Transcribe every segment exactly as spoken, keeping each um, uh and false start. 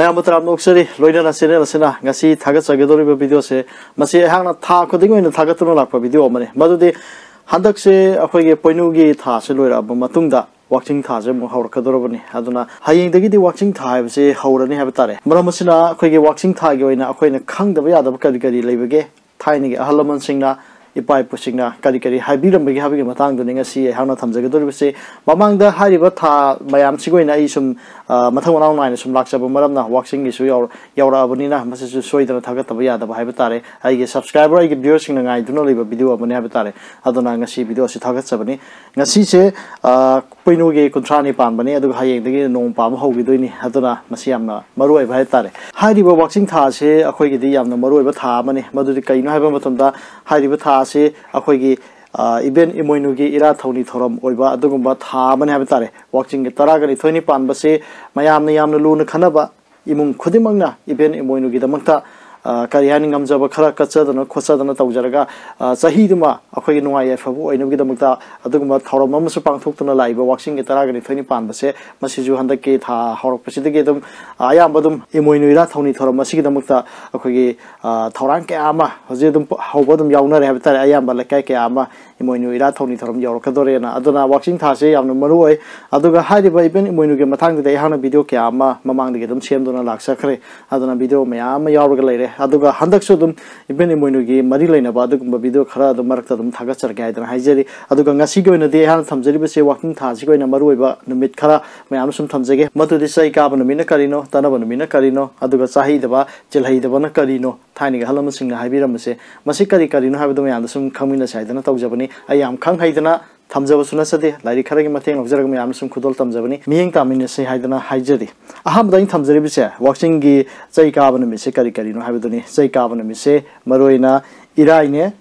ꯃꯌꯥꯝꯕꯨ ꯇꯔꯥꯝꯅ ꯑꯣꯛꯆꯔꯤ꯫ ꯂꯣꯏꯅꯅ ꯆꯦꯅꯦꯜ ꯑꯁꯤꯅ ꯉꯁꯤ ꯊꯥꯒꯠꯆꯒꯗꯧꯔꯤꯕ ꯚꯤꯗꯤꯑꯣꯁꯦ, ꯃꯁꯤ ꯑꯩꯍꯥꯛꯅ ꯊꯥ ꯈꯨꯗꯤꯡ ꯑꯣꯏꯅ ꯊꯥꯒꯠꯇꯨꯅ ꯂꯥꯛꯄ ꯚꯤꯗꯤꯑꯣ ꯑꯃꯅꯤ꯫ ꯃꯗꯨꯗꯤ ꯍꯟꯗꯛꯁꯦ ꯑꯩꯈꯣꯏꯒꯤ ꯄꯣꯏꯅꯨꯒꯤ ꯊꯥꯁꯦ ꯂꯣꯏꯔꯛꯑꯕ ꯃꯇꯨꯡꯗ ꯋꯥꯛꯆꯤꯡ ꯊꯥꯁꯦ ꯑꯃꯨꯛ ꯍꯧꯔꯛꯀꯗꯧꯔꯕꯅꯤ꯫ ꯑꯗꯨꯅ ꯍꯌꯦꯡꯗꯒꯤꯗꯤ ꯋꯥꯛꯆꯤꯡ ꯊꯥ ꯍꯥꯏꯕꯁꯦ ꯍꯧꯔꯅꯤ ꯍꯥꯏꯕ ꯇꯥꯔꯦ꯫ ꯃꯔꯝ ꯑꯁꯤꯅ ꯑꯩꯈꯣꯏꯒꯤ ꯋꯥꯛꯆꯤꯡ ꯊꯥꯒꯤ ꯑꯣꯏꯅ ꯑꯩꯈꯣꯏꯅ ꯈꯪꯗꯕ ꯌꯥꯗꯕ ꯀꯔꯤ ꯀꯔꯤ ꯂꯩꯕꯒꯦ, ꯊꯥꯏꯅꯒꯤ ꯑꯍꯜ ꯂꯃꯟꯁꯤꯡꯅ, ꯏꯄꯥ ꯏꯄꯨꯁꯤꯡꯅ ꯀꯔꯤ ꯀꯔꯤ ꯍꯥꯏꯕꯤꯔꯝꯕꯒꯦ ꯍꯥꯏꯕꯒꯤ ꯃꯇꯥꯡꯗꯨꯅꯤ ꯉꯁꯤ ꯑꯩꯍꯥꯛꯅ ꯊꯝꯖꯒꯗꯧꯔꯤꯕꯁꯤ꯫ ꯃꯃꯥꯡꯗ ꯍꯥꯏꯔꯤꯕ ꯊꯥ ꯃꯌꯥꯝꯁꯤꯒꯤ ꯑꯣꯏꯅ ꯑꯩ ꯁꯨꯝ, ꯑ, ꯃꯊꯪ ꯃꯅꯥꯎ ꯅꯥꯏꯅ ꯁꯨꯝ ꯂꯥꯛꯆꯕ ꯃꯔꯝꯅ ꯋꯥꯛꯆꯤꯡꯒꯤꯁꯨ ꯌꯥꯎꯔ-, ꯌꯥꯎꯔꯛꯑꯕꯅꯤꯅ ꯃꯁꯤꯁꯨ ꯁꯣꯏꯗꯅ ꯊꯥꯒꯠꯇꯕ ꯌꯥꯗꯕ ꯍꯥꯏꯕ ꯇꯥꯔꯦ꯫ ꯑꯩꯒꯤ subscriber, ꯑꯩꯒꯤ viewerꯁꯤꯡꯅ ꯉꯥꯏꯗꯨꯅ ꯂꯩꯕ ꯚꯤꯗꯤꯑꯣ ꯑꯃꯅꯤ ꯍꯥꯏꯕ ꯇꯥꯔꯦ꯫ ꯑꯗꯨꯅ ꯉꯁꯤ ꯚꯤꯗꯤꯑꯣ ꯑꯁꯤ ꯊꯥꯒꯠꯆꯕꯅꯤ꯫ ꯉꯁꯤꯁꯦ, ꯑ, ꯄꯣꯏꯅꯨꯒꯤ ꯀꯨꯟꯊ꯭ꯔꯥꯅꯤ ꯄꯥꯟꯕꯅꯤ, ꯑꯗꯨꯒ ꯍꯌꯦꯡꯗꯒꯤ ꯅꯣꯡ ꯄꯥꯟꯕ ꯍꯧꯈꯤꯗꯣꯏꯅꯤ꯫ ꯑꯗꯨꯅ ꯃꯁꯤ ꯌꯥꯝꯅ ꯃꯔꯨ ꯑꯣꯏꯕ ꯍꯥꯏꯕ ꯇꯥꯔꯦ꯫ ꯍꯥꯏꯔꯤꯕ ꯋꯥꯛꯆꯤꯡ ꯊꯥ ꯑꯁꯤ ꯑꯩꯈꯣꯏꯒꯤꯗꯤ ꯌꯥꯝꯅ ꯃꯔꯨ ꯑꯣꯏꯕ ꯊꯥ ꯑꯃꯅꯤ꯫ ꯃꯗꯨꯗꯤ ꯀꯩꯅꯣ ꯍꯥꯏꯕ ꯃꯇꯝꯗ, ꯍꯥꯏꯔꯤꯕ ꯊꯥ ꯑꯁꯤ ꯑꯩꯈꯣꯏꯒꯤ, ꯑ, ꯏꯕꯦꯟ ꯏꯃꯣꯏꯅꯨꯒꯤ ꯏꯔꯥꯠ ꯊꯧꯅꯤ ꯊꯧꯔꯝ ꯑꯣꯏꯕ ꯑꯗꯨꯒꯨꯝꯕ ꯊꯥ ꯑꯃꯅꯤ ꯍꯥꯏꯕ ꯇꯥꯔꯦ꯫ ꯋꯥꯛꯆꯤꯡꯒꯤ ꯇꯔꯥꯒ ꯅꯤꯊꯣꯏꯅꯤ ꯄꯥꯟꯕꯁꯤ ꯃꯌꯥꯝꯅ ꯌꯥꯝꯅ ꯂꯨꯅ ꯈꯟꯅꯕ, ꯏꯃꯨꯡ ꯈꯨꯗꯤꯡꯃꯛꯅ ꯏꯕꯦꯟ ꯏꯃꯣꯏꯅꯨꯒꯤꯗꯃꯛꯇ, ꯑ, ꯀꯔꯤ ꯍꯥꯏꯅꯤ, ꯉꯝꯖꯕ ꯈꯔ ꯀꯠꯆꯗꯅ ꯈꯣꯠꯆꯗꯅ ꯇꯧꯖꯔꯒ, ꯑ, ꯆꯍꯤꯗꯨꯃ ꯑꯩꯈꯣꯏꯒꯤ ꯅꯨꯡꯉꯥꯏ ꯌꯥꯏꯐꯕ ꯑꯣꯏꯅꯕꯒꯤꯗꯃꯛꯇ ꯑꯗꯨꯒꯨꯝꯕ ꯊꯧꯔꯝ ꯑꯃꯁꯨ ꯄꯥꯡꯊꯣꯛꯇꯨꯅ ꯂꯥꯛꯏꯕ ꯋꯥꯛꯆꯤꯡꯒꯤ ꯇꯔꯥꯒ ꯅꯤꯊꯣꯏꯅꯤ ꯄꯥꯟꯕꯁꯦ, ꯃꯁꯤꯁꯨ ꯍꯟꯗꯛꯀꯤ ꯊꯥ ꯍꯧꯔꯛꯄꯁꯤꯗꯒꯤ ꯑꯗꯨꯝ, ꯑ, ꯑꯌꯥꯝꯕ ꯑꯗꯨꯝ ꯏꯃꯣꯏꯅꯨ ꯏꯔꯥꯠ ꯊꯧꯅꯤ ꯊꯧꯔꯝ ꯑꯁꯤꯒꯤꯗꯃꯛꯇ ꯑꯩꯈꯣꯏꯒꯤ, ꯑ, ꯊꯧꯔꯥꯡ ꯀꯌꯥ ꯑꯃ ꯍꯧꯖꯤꯛ ꯑꯗꯨꯝ ꯍꯧꯕ ꯑꯗꯨꯝ ꯌꯥꯎꯅꯔꯦ ꯍꯥꯏꯕ ꯇꯥꯔꯦ꯫ ꯑꯌꯥꯝꯕ ꯂꯩꯀꯥꯏ ꯀꯌꯥ ꯑꯃ ꯏꯃꯣꯏꯅꯨ ꯏꯔꯥꯠ ꯊꯧꯅꯤ ꯊꯧꯔꯝ ꯌꯧꯔꯛꯀꯗꯣꯔꯦꯅ꯫ ꯑꯗꯨꯅ ꯋꯥꯛꯆꯤꯡ ꯊꯥꯁꯦ ꯌꯥꯝꯅ ꯃꯔꯨ ꯑꯣꯏ꯫ ꯑꯗꯨꯒ ꯍꯥꯏꯔꯤꯕ ꯏꯕꯦꯟ ꯏꯃꯣꯏꯅꯨꯒꯤ ꯃꯇꯥꯡꯗꯗꯤ ꯑꯩꯍꯥꯛꯅ ꯚꯤꯗꯤꯑꯣ ꯀꯌꯥ ꯑꯃ ꯃꯃꯥꯡꯗꯒꯤ ꯑꯗꯨꯝ ꯁꯦꯝꯗꯨꯅ ꯂꯥꯛꯆꯈ꯭ꯔꯦ꯫ ꯑꯗꯨꯅ ꯚꯤꯗꯤꯑꯣ ꯃꯌꯥꯝ ꯑꯃ ꯌꯥꯎꯔꯒ ꯂꯩꯔꯦ꯫ ꯑꯗꯨꯒ ꯍꯟꯗꯛꯁꯨ ꯑꯗꯨꯝ ꯏꯕꯦꯟ ꯏꯃꯣꯏꯅꯨꯒꯤ ꯃꯔꯤ ꯂꯩꯅꯕ ꯑꯗꯨꯒꯨꯝꯕ ꯚꯤꯗꯤꯑꯣ ꯈꯔ ꯑꯗꯨꯝ ꯃꯔꯛꯇ ꯑꯗꯨꯝ ꯊꯥꯒꯠꯆꯔꯛꯀꯦ ꯍꯥꯏꯗꯅ ꯍꯥꯏꯖꯔꯤ꯫ ꯑꯗꯨꯒ ꯉꯁꯤꯒꯤ ꯑꯣꯏꯅꯗꯤ ꯑꯩꯍꯥꯛꯅ ꯊꯝꯖꯔꯤꯕꯁꯦ ꯋꯥꯛꯆꯤꯡ ꯊꯥꯁꯤꯒꯤ ꯑꯣꯏꯅ ꯃꯔꯨꯑꯣꯏꯕ ꯅꯨꯃꯤꯠ ꯈꯔ ꯃꯌꯥꯝ ꯁꯨꯝ ꯊꯝꯖꯒꯦ꯫ ꯃꯗꯨꯗꯤ ꯆꯩ ꯀꯥꯕ ꯅꯨꯃꯤꯠꯅ ꯀꯔꯤꯅꯣ, ꯇꯅꯕ ꯅꯨꯃꯤꯠꯅ ꯀꯔꯤꯅꯣ, ꯑꯗꯨꯒ ꯆꯥꯍꯩꯗꯕ, ꯆꯤꯜꯍꯩꯗꯕꯅ ꯀꯔꯤꯅꯣ, ꯊꯥꯏꯅꯒꯤ ꯑꯍꯜ ꯂꯃꯟꯁꯤꯡꯅ ꯍꯥꯏꯕꯤꯔꯝꯕꯁꯦ, ꯃꯁꯤ ꯀꯔꯤ ꯀꯔꯤꯅꯣ ꯍꯥꯏꯕꯗꯨ ꯃꯌꯥꯝꯗ ꯁꯨꯝ ꯈꯪꯃꯤꯟꯅꯁꯦ ꯍꯥꯏꯗꯅ ꯇꯧꯖꯕꯅꯤ꯫ ꯑꯩ ꯌꯥꯝ ꯈꯪ ꯍꯩꯗꯅ ꯊꯝꯖꯕꯁꯨ ꯅꯠꯆꯗꯦ, ꯂꯥꯏꯔꯤꯛ ꯈꯔꯒꯤ ꯃꯇꯦꯡ ꯂꯧꯖꯔꯒ ꯃꯌꯥꯝꯅ ꯁꯨꯝ ꯈꯨꯗꯣꯜ ꯇꯝꯖꯕꯅꯤ꯫ ꯃꯤꯠꯌꯦꯡ ꯇꯥꯃꯤꯟꯅꯁꯦ ꯍꯥꯏꯗꯅ ꯍꯥꯏꯖꯔꯤ꯫ ꯑꯍꯥꯟꯕꯗ ꯑꯩꯅ ꯊꯝꯖꯔꯤꯕꯁꯦ ꯋꯥꯛꯆꯤꯡꯒꯤ ꯆꯩ ꯀꯥꯕ ꯅꯨꯃꯤꯠꯁꯦ ꯀꯔꯤ ꯀꯔꯤꯅꯣ ꯍꯥꯏꯕꯗꯨꯅꯤ꯫ ꯆꯩ ꯀꯥꯕ ꯅꯨꯃꯤꯠꯁꯦ ꯃꯔꯨꯑꯣꯏꯅ ꯏꯔꯥꯏꯅꯦ,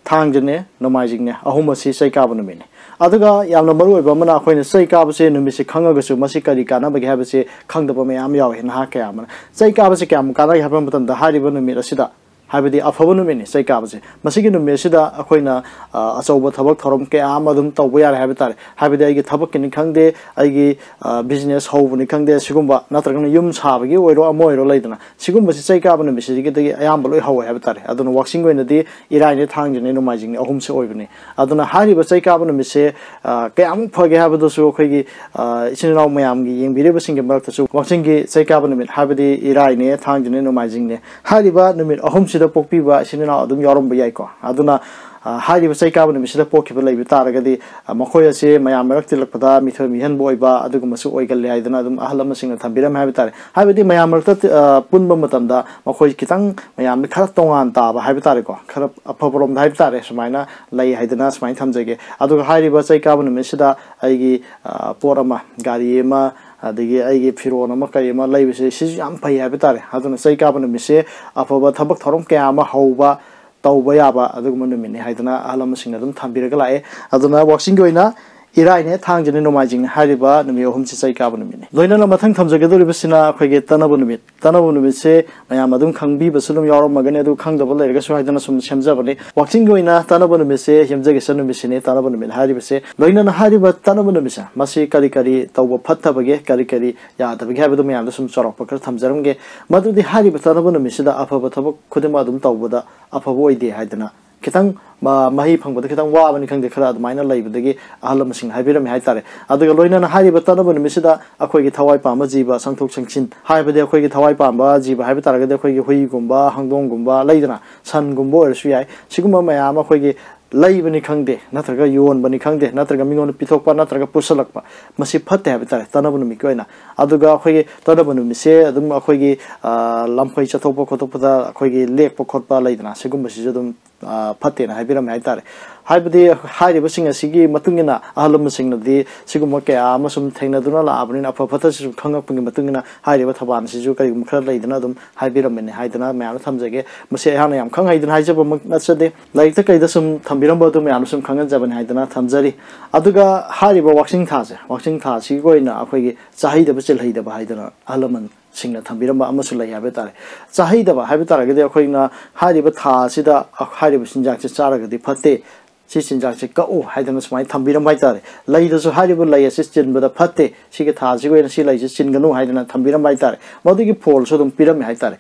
ꯊꯥꯡꯖꯅꯦ, ꯅꯣꯡꯃꯥꯏꯖꯤꯡꯅꯦ, ꯑꯍꯨꯝ ꯑꯁꯤ ꯆꯩ ꯀꯥꯕ ꯅꯨꯃꯤꯠꯅꯤ꯫ ꯑꯗꯨꯒ ꯌꯥꯝꯅ ꯃꯔꯨꯑꯣꯏꯕ ꯑꯃꯅ, ꯑꯩꯈꯣꯏꯅ ꯆꯩ ꯀꯥꯕꯁꯦ ꯅꯨꯃꯤꯠꯁꯦ ꯈꯪꯉꯒꯁꯨ ꯃꯁꯤ ꯀꯔꯤ ꯀꯥꯟꯅꯕꯒꯦ ꯍꯥꯏꯕꯁꯦ ꯈꯪꯗꯕ ꯃꯌꯥꯝ ꯌꯥꯎꯏ꯫ ꯅꯍꯥ ꯀꯌꯥ ꯑꯃꯅ ꯆꯩ ꯀꯥꯕꯁꯦ ꯀꯌꯥꯝ ꯀꯥꯟꯅꯒꯦ ꯍꯥꯏꯕ ꯃꯇꯝꯗ, ꯍꯥꯏꯔꯤꯕ ꯅꯨꯃꯤꯠ ꯑꯁꯤꯗ ꯍꯥꯏꯕꯗꯤ ꯑꯐꯕ ꯅꯨꯃꯤꯠꯅꯤ ꯆꯩ ꯀꯥꯕꯁꯦ꯫ ꯃꯁꯤꯒꯤ ꯅꯨꯃꯤꯠꯁꯤꯗ ꯑꯩꯈꯣꯏꯅ ꯑ, ꯑꯆꯧꯕ ꯊꯕꯛ ꯊꯧꯔꯝ ꯀꯌꯥ ꯑꯃ ꯑꯗꯨꯝ ꯇꯧꯕ ꯌꯥꯔꯦ ꯍꯥꯏꯕ ꯇꯥꯔꯦ꯫ ꯍꯥꯏꯕꯗꯤ ꯑꯩꯒꯤ ꯊꯕꯛꯀꯤꯅꯤ ꯈꯪꯗꯦ, ꯑꯩꯒꯤ ꯕꯤꯖꯤꯅꯦꯁ ꯍꯧꯕꯅꯤ ꯈꯪꯗꯦ, ꯁꯤꯒꯨꯝꯕ ꯅꯠꯇ꯭ꯔꯒꯅ ꯌꯨꯝ ꯁꯥꯕꯒꯤ ꯑꯣꯏꯔꯣ, ꯑꯃ ꯑꯣꯏꯔꯣ, ꯂꯩꯗꯅ, ꯁꯤꯒꯨꯝꯕꯁꯤ ꯆꯩ ꯀꯥꯕ ꯅꯨꯃꯤꯠꯁꯤꯗꯒꯤ ꯑꯌꯥꯝꯕ ꯂꯣꯏ ꯍꯧꯋꯦ ꯍꯥꯏꯕ ꯇꯥꯔꯦ꯫ ꯑꯗꯨꯅ ꯋꯥꯛꯆꯤꯡꯒꯤ ꯑꯣꯏꯅꯗꯤ ꯏꯔꯥꯏꯅꯦ, ꯊꯥꯡꯖꯅꯦ, ꯅꯣꯡꯃꯥꯏꯖꯤꯡꯅꯦ, ꯑꯍꯨꯝꯁꯦ ꯑꯣꯏꯕꯅꯤ꯫ ꯑꯗꯨꯅ ꯍꯥꯏꯔꯤꯕ ꯆꯩ ꯀꯥꯕ ꯅꯨꯃꯤꯠꯁꯦ ꯑ, ꯀꯌꯥꯃꯨꯛ ꯐꯒꯦ ꯍꯥꯏꯕꯗꯨꯁꯨ ꯑꯩꯈꯣꯏꯒꯤ ꯑ, ꯏꯆꯤꯟ ꯏꯅꯥꯎ ꯃꯌꯥꯝꯒꯤ ꯌꯦꯡꯕꯤꯔꯤꯕꯁꯤꯡꯒꯤ ꯃꯔꯛꯇꯁꯨ ꯋꯥꯛꯆꯤꯡꯒꯤ ꯆꯩ ꯀꯥꯕ ꯅꯨꯃꯤꯠ ꯍꯥꯏꯕꯗꯤ ꯏꯔꯥꯏꯅꯦ, ꯊꯥꯡꯖꯅꯦ, ꯅꯣꯡꯃꯥꯏꯖꯤꯡꯅꯦ, ꯍꯥꯏꯔꯤꯕ ꯅꯨꯃꯤꯠ ꯑꯍꯨꯝꯁꯤꯗ ꯄꯣꯛꯄꯤꯕ ꯏꯆꯤꯟ ꯏꯅꯥꯎ ꯑꯗꯨꯝ ꯌꯥꯎꯔꯝꯕ ꯌꯥꯏꯀꯣ꯫ ꯑꯗꯨꯅ ꯑ, ꯍꯥꯏꯔꯤꯕ ꯆꯩ ꯀꯥꯕ ꯅꯨꯃꯤꯠꯁꯤꯗ ꯄꯣꯛꯈꯤꯕ ꯂꯩꯕ ꯇꯥꯔꯒꯗꯤ ꯑ, ꯃꯈꯣꯏ ꯑꯁꯤ ꯃꯌꯥꯝ ꯃꯔꯛ ꯇꯤꯜꯂꯛꯄꯗ ꯃꯤꯊꯣꯏ ꯃꯤꯍꯦꯟꯕ ꯑꯣꯏꯕ ꯑꯗꯨꯒꯨꯝꯕꯁꯨ ꯑꯣꯏꯒꯜꯂꯦ ꯍꯥꯏꯗꯅ ꯑꯗꯨꯝ ꯑꯍꯜ ꯂꯃꯟꯁꯤꯡꯅ ꯊꯝꯕꯤꯔꯝꯃꯦ ꯍꯥꯏꯕ ꯇꯥꯔꯦ꯫ ꯍꯥꯏꯕꯗꯤ ꯃꯌꯥꯝ ꯃꯔꯛꯇ ꯇꯤ-, ꯑ, ꯄꯨꯟꯕ ꯃꯇꯝꯗ ꯃꯈꯣꯏ ꯈꯤꯇꯪ ꯃꯌꯥꯝꯗ ꯈꯔ ꯇꯣꯉꯥꯟ ꯇꯥꯕ ꯍꯥꯏꯕ ꯇꯥꯔꯦꯀꯣ, ꯈꯔ ꯑꯐꯕꯔꯣꯝꯗ ꯍꯥꯏꯕ ꯇꯥꯔꯦ, ꯁꯨꯃꯥꯏꯅ ꯂꯩ ꯍꯥꯏꯗꯅ ꯁꯨꯃꯥꯏꯅ ꯊꯝꯖꯒꯦ꯫ ꯑꯗꯨꯒ ꯍꯥꯏꯔꯤꯕ ꯆꯩ ꯀꯥꯕ ꯅꯨꯃꯤꯠꯁꯤꯗ ꯑꯩꯒꯤ ꯑ, ꯄꯣꯠ ꯑꯃ, ꯒꯥꯔꯤ ꯑꯃ, ꯑꯗꯒꯤ ꯑꯩꯒꯤ ꯐꯤꯔꯣꯜ ꯑꯃ ꯀꯔꯤ ꯑꯃ ꯂꯩꯕꯁꯦ ꯁꯤꯁꯨ ꯌꯥꯝ ꯐꯩ ꯍꯥꯏꯕ ꯇꯥꯔꯦ꯫ ꯑꯗꯨꯅ ꯆꯩ ꯀꯥꯕ ꯅꯨꯃꯤꯠꯁꯦ ꯑꯐꯕ ꯊꯕꯛ ꯊꯧꯔꯝ ꯀꯌꯥ ꯑꯃ ꯍꯧꯕ, ꯇꯧꯕ ꯌꯥꯕ ꯑꯗꯨꯒꯨꯝꯕ ꯅꯨꯃꯤꯠꯅꯤ ꯍꯥꯏꯗꯅ ꯑꯍꯜ ꯂꯃꯟꯁꯤꯡꯅ ꯑꯗꯨꯝ ꯊꯝꯕꯤꯔꯒ ꯂꯥꯛꯑꯦ꯫ ꯑꯗꯨꯅ ꯋꯥꯛꯆꯤꯡꯒꯤ ꯑꯣꯏꯅ ꯏꯔꯥꯏꯅꯦ, ꯊꯥꯡꯖꯅꯦ, ꯅꯣꯡꯃꯥꯏꯖꯤꯡꯅꯦ ꯍꯥꯏꯔꯤꯕ ꯅꯨꯃꯤꯠ ꯑꯍꯨꯝꯁꯤ ꯆꯩ ꯀꯥꯕ ꯅꯨꯃꯤꯠꯅꯤ꯫ ꯂꯣꯏꯅꯅ ꯃꯊꯪ ꯊꯝꯖꯒꯗꯧꯔꯤꯕꯁꯤꯅ ꯑꯩꯈꯣꯏꯒꯤ ꯇꯅꯕ ꯅꯨꯃꯤꯠ꯫ ꯇꯅꯕ ꯅꯨꯃꯤꯠꯁꯦ ꯃꯌꯥꯝ ꯑꯗꯨꯝ ꯈꯪꯕꯤꯕꯁꯨ ꯑꯗꯨꯝ ꯌꯥꯎꯔꯝꯃꯒꯅꯤ, ꯑꯗꯨ ꯈꯪꯗꯕ ꯂꯩꯔꯒꯁꯨ ꯍꯥꯏꯗꯅ ꯁꯨꯝ ꯁꯦꯝꯖꯕꯅꯤ꯫ ꯋꯥꯛꯆꯤꯡꯒꯤ ꯑꯣꯏꯅ ꯇꯅꯕ ꯅꯨꯃꯤꯠꯁꯦ ꯌꯨꯝꯖꯀꯩꯁ ꯅꯨꯃꯤꯠꯁꯤꯅꯤ ꯇꯅꯕ ꯅꯨꯃꯤꯠ ꯍꯥꯏꯔꯤꯕꯁꯦ꯫ ꯂꯣꯏꯅꯅ ꯍꯥꯏꯔꯤꯕ ꯇꯅꯕ ꯅꯨꯃꯤꯠꯁꯦ ꯃꯁꯤ ꯀꯔꯤ ꯀꯔꯤ ꯇꯧꯕ ꯐꯠꯇꯕꯒꯦ, ꯀꯔꯤ ꯀꯔꯤ ꯌꯥꯗꯕꯒꯦ ꯍꯥꯏꯕꯗꯨ ꯃꯌꯥꯝꯗ ꯁꯨꯝ ꯆꯥꯎꯔꯥꯛꯄ ꯈꯔ ꯊꯝꯖꯔꯝꯒꯦ꯫ ꯃꯗꯨꯗꯤ ꯍꯥꯏꯔꯤꯕ ꯇꯅꯕ ꯅꯨꯃꯤꯠꯁꯤꯗ ꯑꯐꯕ ꯊꯕꯛ ꯈꯨꯗꯤꯡꯃꯛ ꯑꯗꯨꯝ ꯇꯧꯕꯗ ꯑꯐꯕ ꯑꯣꯏꯗꯦ ꯍꯥꯏꯗꯅ ꯈꯤꯇꯪ ꯃ-, ꯃꯍꯩ ꯐꯪꯕꯗ ꯈꯤꯇꯪ ꯋꯥꯕꯅꯤ ꯈꯪꯗꯦ, ꯈꯔ ꯑꯗꯨꯃꯥꯏꯅ ꯂꯩꯕꯗꯒꯤ ꯑꯍꯜ ꯂꯃꯟꯁꯤꯡꯅ ꯍꯥꯏꯕꯤꯔꯝꯃꯤ ꯍꯥꯏꯇꯥꯔꯦ꯫ ꯑꯗꯨꯒ ꯂꯣꯏꯅꯅ ꯍꯥꯏꯔꯤꯕ ꯇꯅꯕ ꯅꯨꯃꯤꯠꯁꯤꯗ ꯑꯩꯈꯣꯏꯒꯤ ꯊꯋꯥꯏ ꯄꯥꯝꯕ ꯖꯤꯕ, ꯁꯪꯊꯣꯛ ꯁꯪꯁꯤꯟ ꯍꯥꯏꯕꯗꯤ ꯑꯩꯈꯣꯏꯒꯤ ꯊꯋꯥꯏ ꯄꯥꯝꯕ ꯖꯤꯕ ꯍꯥꯏꯕ ꯇꯥꯔꯒꯗꯤ ꯑꯩꯈꯣꯏꯒꯤ ꯍꯨꯏꯒꯨꯝꯕ, ꯍꯧꯗꯣꯡꯒꯨꯝꯕ ꯂꯩꯗꯅ, ꯁꯟꯒꯨꯝꯕ ꯑꯣꯏꯔꯁꯨ ꯌꯥꯏ, ꯁꯤꯒꯨꯝꯕ ꯃꯌꯥꯝ ꯑꯃ ꯑꯩꯈꯣꯏꯒꯤ ꯂꯩꯕꯅꯤ ꯈꯪꯗꯦ ꯅꯠꯇ꯭ꯔꯒ ꯌꯣꯟꯕꯅꯤ ꯈꯪꯗꯦ ꯅꯠꯇ꯭ꯔꯒ ꯃꯤꯉꯣꯟꯗ ꯄꯤꯊꯣꯛꯄ ꯅꯠꯇ꯭ꯔꯒ ꯄꯨꯁꯜꯂꯛꯄ, ꯃꯁꯤ ꯐꯠꯇꯦ ꯍꯥꯏꯕ ꯇꯥꯔꯦ ꯇꯅꯕ ꯅꯨꯃꯤꯠꯀꯤ ꯑꯣꯏꯅ꯫ ꯑꯗꯨꯒ ꯑꯩꯈꯣꯏꯒꯤ ꯇꯅꯕ ꯅꯨꯃꯤꯠꯁꯦ ꯑꯗꯨꯝ ꯑꯩꯈꯣꯏꯒꯤ, ꯑ, ꯂꯝꯈꯣꯏ ꯆꯠꯊꯣꯛꯄ ꯈꯣꯠꯇꯣꯛꯄꯗ ꯑꯩꯈꯣꯏꯒꯤ ꯂꯦꯛꯄ ꯈꯣꯠꯄ ꯂꯩꯗꯅ, ꯁꯤꯒꯨꯝꯕꯁꯤꯁꯨ ꯑꯗꯨꯝ ꯑ, ꯐꯠꯇꯦꯅ ꯍꯥꯏꯕꯤꯔꯝꯃꯦ ꯍꯥꯏꯇꯥꯔꯦ꯫ ꯍꯥꯏꯕꯗꯤ ꯍꯥꯏꯔꯤꯕꯁꯤꯡ ꯑꯁꯤꯒꯤ ꯃꯇꯨꯡ ꯏꯟꯅ ꯑꯍꯜ ꯂꯃꯟꯁꯤꯡꯅꯗꯤ ꯁꯤꯒꯨꯝꯕ ꯀꯌꯥ ꯑꯃ ꯁꯨꯝ ꯊꯦꯡꯅꯗꯨꯅ ꯂꯥꯛꯑꯕꯅꯤꯅ, ꯑꯐ ꯐꯠꯇꯁꯤ ꯁꯨꯝ ꯈꯪꯉꯛꯄꯒꯤ ꯃꯇꯨꯡ ꯏꯟꯅ ꯍꯥꯏꯔꯤꯕ ꯊꯧꯕꯥꯜꯁꯤꯁꯨ ꯀꯔꯤꯒꯨꯝꯕ ꯈꯔ ꯂꯩꯗꯅ ꯑꯗꯨꯝ ꯍꯥꯏꯕꯤꯔꯝꯕꯅꯤ ꯍꯥꯏꯗꯅ ꯃꯌꯥꯝꯗ ꯊꯝꯖꯒꯦ꯫ ꯃꯁꯤ ꯑꯩꯍꯥꯛꯅ ꯌꯥꯝ ꯈꯪ ꯍꯩꯗꯅ ꯍꯥꯏꯖꯕꯃꯛ ꯅꯠꯆꯗꯦ, ꯂꯥꯏꯔꯤꯛꯇ ꯀꯩꯗ ꯁꯨꯝ ꯊꯝꯕꯤꯔꯝꯕ ꯑꯗꯨ ꯃꯌꯥꯝꯗ ꯁꯨꯝ ꯈꯪꯍꯟꯖꯕꯅꯤ ꯍꯥꯏꯗꯅ ꯊꯝꯖꯔꯤ꯫ ꯑꯗꯨꯒ ꯍꯥꯏꯔꯤꯕ ꯋꯥꯛꯆꯤꯡ ꯊꯥꯁꯦ, ꯋꯥꯛꯆꯤꯡ ꯊꯥꯁꯤꯒꯤ ꯑꯣꯏꯅ ꯑꯩꯈꯣꯏꯒꯤ ꯆꯥꯍꯩꯗꯕ ꯆꯦꯜꯍꯩꯗꯕ ꯍꯥꯏꯗꯅ ꯑꯍꯜ ꯂꯃꯟ ꯁꯤꯡꯅ ꯊꯝꯕꯤꯔꯝꯕ ꯑꯃꯁꯨ ꯂꯩ ꯍꯥꯏꯕ ꯇꯥꯔꯦ꯫ ꯆꯥꯍꯩꯗꯕ ꯍꯥꯏꯕ ꯇꯥꯔꯒꯗꯤ ꯑꯩꯈꯣꯏꯅ ꯍꯥꯏꯔꯤꯕ ꯊꯥ ꯑꯁꯤꯗ ꯍꯥꯏꯔꯤꯕ ꯆꯤꯟꯖꯥꯛꯁꯦ ꯆꯥꯔꯒꯗꯤ ꯐꯠꯇꯦ, ꯁꯤ ꯆꯤꯟꯖꯥꯛꯁꯦ ꯀꯛꯎ ꯍꯥꯏꯗꯅ ꯁꯨꯃꯥꯏꯅ ꯊꯝꯕꯤꯔꯝꯕ ꯍꯥꯏꯇꯥꯔꯦ꯫ ꯂꯩꯗꯁꯨ ꯍꯥꯏꯔꯤꯕ ꯂꯩ ꯑꯁꯤ ꯆꯤꯟꯕꯗ ꯐꯠꯇꯦ, ꯁꯤꯒꯤ ꯊꯥꯁꯤꯒꯤ ꯑꯣꯏꯅ ꯁꯤ ꯂꯩꯁꯤ ꯆꯤꯟꯒꯅꯨ ꯍꯥꯏꯗꯅ ꯊꯝꯕꯤꯔꯝꯕ ꯍꯥꯏꯇꯥꯔꯦ꯫ ꯃꯗꯨꯒꯤ ꯐꯣꯜꯁꯨ ꯑꯗꯨꯝ ꯄꯤꯔꯝꯃꯦ ꯍꯥꯏꯇꯥꯔꯦ꯫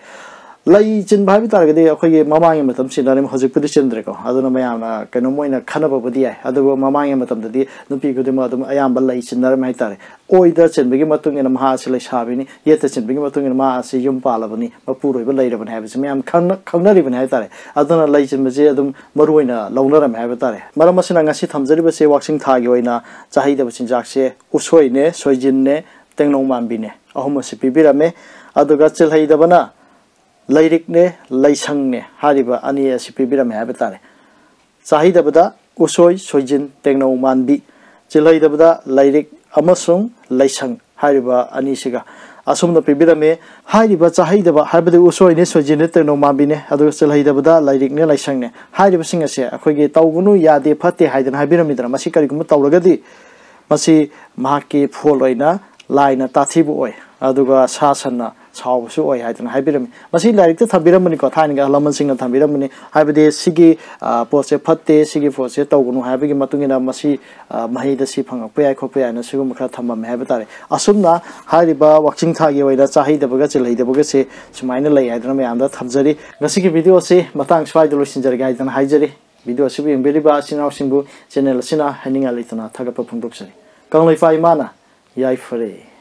ꯂꯩ ꯆꯤꯟꯕ ꯍꯥꯏꯕ ꯇꯥꯔꯒꯗꯤ ꯑꯩꯈꯣꯏꯒꯤ ꯃꯃꯥꯡꯒꯤ ꯃꯇꯝ ꯆꯤꯟꯅꯔꯝꯃꯤ, ꯍꯧꯖꯤꯛꯄꯨꯗꯤ ꯆꯤꯟꯗ꯭ꯔꯦꯀꯣ꯫ ꯑꯗꯨꯅ ꯃꯌꯥꯝꯅ ꯀꯩꯅꯣꯝ ꯑꯣꯏꯅ ꯈꯟꯅꯕꯕꯨꯗꯤ ꯌꯥꯏ, ꯑꯗꯨꯕꯨ ꯃꯃꯥꯡꯒꯤ ꯃꯇꯝꯗꯗꯤ ꯅꯨꯄꯤ ꯈꯨꯗꯤꯡꯃꯛ ꯑꯗꯨꯝ ꯑꯌꯥꯝꯕ ꯂꯩ ꯆꯤꯟꯅꯔꯝꯃꯦ ꯍꯥꯏꯇꯥꯔꯦ꯫ ꯑꯣꯏꯗ ꯆꯤꯟꯕꯒꯤ ꯃꯇꯨꯡ ꯏꯟꯅ ꯃꯍꯥꯛ ꯑꯁꯤ ꯂꯩꯁꯥꯕꯤꯅꯤ, ꯌꯦꯠꯇ ꯆꯤꯟꯕꯒꯤ ꯃꯇꯨꯡ ꯏꯟꯅ ꯃꯍꯥꯛ ꯑꯁꯤ ꯌꯨꯝ ꯄꯥꯜꯂꯕꯅꯤ, ꯃꯄꯨꯔꯣꯏꯕ ꯂꯩꯔꯕꯅꯤ ꯍꯥꯏꯕꯁꯤ ꯃꯌꯥꯝ ꯈꯪꯅ-, ꯈꯪꯅꯔꯤꯕꯅꯤ ꯍꯥꯏꯇꯥꯔꯦ꯫ ꯑꯗꯨꯅ ꯂꯩ ꯆꯤꯟꯕꯁꯦ ꯑꯗꯨꯝ ꯃꯔꯨ ꯑꯣꯏꯅ ꯂꯧꯅꯔꯝꯃꯦ ꯍꯥꯏꯕ ꯇꯥꯔꯦ꯫ ꯃꯔꯝ ꯑꯁꯤꯅ ꯉꯁꯤ ꯊꯝꯖꯔꯤꯕꯁꯦ ꯋꯥꯛꯆꯤꯡ ꯊꯥꯒꯤ ꯑꯣꯏꯅ ꯆꯥꯍꯩꯗꯕ ꯆꯤꯟꯖꯥꯛꯁꯦ ꯎꯁꯣꯏꯅꯦ, ꯁꯣꯏꯖꯤꯟꯅꯦ, ꯇꯦꯡꯅꯧ ꯃꯥꯟꯕꯤꯅꯦ, ꯑꯍꯨꯝ ꯑꯁꯤ ꯄꯤꯕꯤꯔꯝꯃꯦ꯫ ꯑꯗꯨꯒ ꯆꯤꯜꯍꯩꯗꯕꯅ ꯂꯩꯔꯤꯛꯅꯦ, ꯂꯩꯁꯪꯅꯦ ꯍꯥꯏꯔꯤꯕ ꯑꯅꯤ ꯑꯁꯤ ꯄꯤꯕꯤꯔꯝꯃꯦ ꯍꯥꯏꯕ ꯇꯥꯔꯦ꯫ ꯆꯥꯍꯩꯗꯕꯗ ꯎꯁꯣꯏ, ꯁꯣꯏꯖꯤꯟ, ꯇꯦꯡꯅꯧ ꯃꯥꯟꯕꯤ, ꯆꯤꯜꯍꯩꯗꯕꯗ ꯂꯩꯔꯤꯛ ꯑꯃꯁꯨꯡ ꯂꯩꯁꯪ ꯍꯥꯏꯔꯤꯕ ꯑꯅꯤꯁꯤꯒ ꯑꯁꯨꯝꯅ ꯄꯤꯕꯤꯔꯝꯃꯤ꯫ ꯍꯥꯏꯔꯤꯕ ꯆꯥꯍꯩꯗꯕ ꯍꯥꯏꯕꯗꯤ ꯎꯁꯣꯏꯅꯦ, ꯁꯣꯏꯖꯤꯟꯅꯦ, ꯇꯦꯡꯅꯧ ꯃꯥꯟꯕꯤꯅꯦ, ꯑꯗꯨꯒ ꯆꯤꯜꯍꯩꯗꯕꯗ ꯂꯩꯔꯤꯛꯅꯦ, ꯂꯩꯁꯪꯅꯦ ꯍꯥꯏꯔꯤꯕꯁꯤꯡ ꯑꯁꯦ ꯑꯩꯈꯣꯏꯒꯤ ꯇꯧꯒꯅꯨ, ꯌꯥꯗꯦ, ꯐꯠꯇꯦ ꯍꯥꯏꯗꯅ ꯍꯥꯏꯕꯤꯔꯝꯃꯤꯗꯅ, ꯃꯁꯤ ꯀꯔꯤꯒꯨꯝꯕ ꯇꯧꯔꯒꯗꯤ ꯃꯁꯤ ꯃꯍꯥꯛꯀꯤ ꯐꯣꯜ ꯑꯣꯏꯅ ꯂꯥꯏꯅ ꯇꯥꯊꯤꯕ ꯑꯣꯏ, ꯑꯗꯨꯒ ꯁꯥ ꯁꯟꯅ ꯁꯥꯎꯕꯁꯨ ꯑꯣꯏ ꯍꯥꯏꯗꯅ ꯍꯥꯏꯕꯤꯔꯝꯃꯤ꯫ ꯃꯁꯤ ꯂꯥꯏꯔꯤꯛꯇ ꯊꯝꯕꯤꯔꯝꯕꯅꯤꯀꯣ, ꯊꯥꯏꯅꯒꯤ ꯑꯍꯜ ꯂꯃꯟꯁꯤꯡꯅ ꯊꯝꯕꯤꯔꯝꯕꯅꯤ꯫ ꯍꯥꯏꯕꯗꯤ ꯁꯤꯒꯤ, ꯑ, ꯄꯣꯠꯁꯦ ꯐꯠꯇꯦ, ꯁꯤꯒꯤ ꯄꯣꯠꯁꯦ ꯇꯧꯒꯅꯨ ꯍꯥꯏꯕꯒꯤ ꯃꯇꯨꯡ ꯏꯟꯅ ꯃꯁꯤ, ꯑ, ꯃꯍꯩꯗ ꯁꯤ ꯐꯪꯉꯛꯄ ꯌꯥꯏ, ꯈꯣꯠꯄ ꯌꯥꯏꯅ ꯁꯤꯒꯨꯝꯕ ꯈꯔ ꯊꯝꯃꯝꯃꯦ ꯍꯥꯏꯕ ꯇꯥꯔꯦ꯫ ꯑꯁꯨꯝꯅ ꯍꯥꯏꯔꯤꯕ ꯋꯥꯛꯆꯤꯡ ꯊꯥꯒꯤ ꯑꯣꯏꯅ ꯆꯥꯍꯩꯗꯕꯒ ꯆꯤꯜꯍꯩꯗꯕꯒꯁꯦ ꯁꯨꯃꯥꯏꯅ ꯂꯩ ꯍꯥꯏꯗꯅ ꯃꯌꯥꯝꯗ ꯊꯝꯖꯔꯤ꯫ ꯉꯁꯤꯒꯤ ꯚꯤꯗꯤꯑꯣ ꯑꯁꯤ ꯃꯇꯥꯡ ꯁ꯭ꯋꯥꯏꯗ ꯂꯣꯏꯁꯤꯟꯖꯔꯒꯦ ꯍꯥꯏꯗꯅ ꯍꯥꯏꯖꯔꯤ꯫ ꯚꯤꯗꯤꯑꯣ ꯑꯁꯤꯕꯨ ꯌꯦꯡꯕꯤꯔꯤꯕ ꯏꯆꯤꯟ ꯏꯅꯥꯎꯁꯤꯡꯕꯨ ꯆꯦꯅꯦꯜ ꯑꯁꯤꯅ ꯍꯥꯏꯅꯤꯡꯉꯥꯏ ꯂꯩꯇꯅ ꯊꯥꯒꯠꯄ ꯐꯣꯡꯗꯣꯛꯆꯔꯤ꯫ ꯀꯪꯂꯩꯄꯥꯛ ꯏꯃꯥꯅ ꯌꯥꯏꯐꯔꯦ꯫